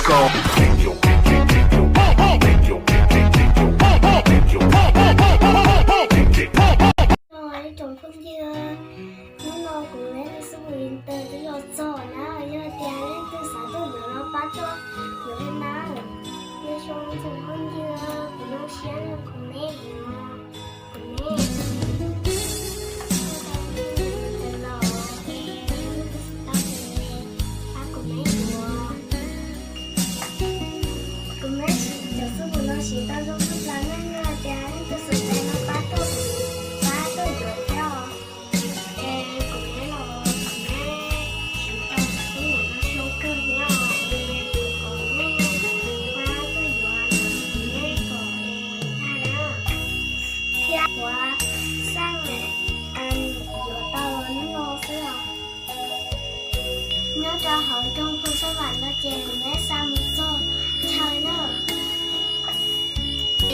Ib tsoom phooj ywg, hnub no kuv neb xub hu li ntawd twb los txog na, yog tias leej twg xav tuaj yuav los pab tuaj yuav li na. Nyob zoo tsoom phooj ywg, kuv zoo siab nrog kuv neb no, kuv neb los, kuv neb yuav, kuv neb cov xub hu no siv tau zoo kawg, yog tias leej twg xav tuaj los pab tuaj, pab tuaj yuav thiab os. Es kuv neb los, kuv neb siv tau xub hu no zoo kawg thiab os, es kuv kom nej pab tuaj yuav, kuv neb kom tag na, thiab kuv xaj yuav tau hnub no xwb os. Nyob rau hauv nroog Phu Xab Vam no ces kuv neb xa mus txog chaw na.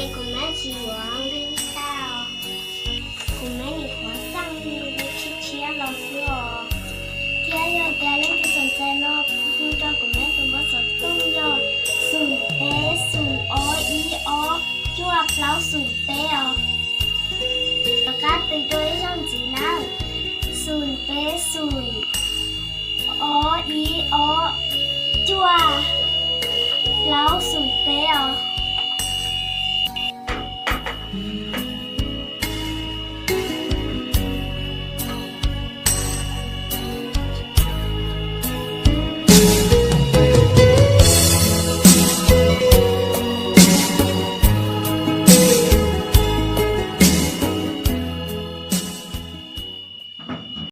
Es kuv neb tsis yuav nqi tag os, kuv neb nim qhuav xaj nqi tshiab tshiab los xwb os. Thiab yog tias leej twg sawv ntxais no, hu rau kuv neb tus npawb xov tooj yog xoom peb xoom ob ib ob cuaj plaub xoom peb os. Rov qab qw dua ib zaug ntxiv na, xoom peb xoom ob ib ob cuaj plaub xoom peb os.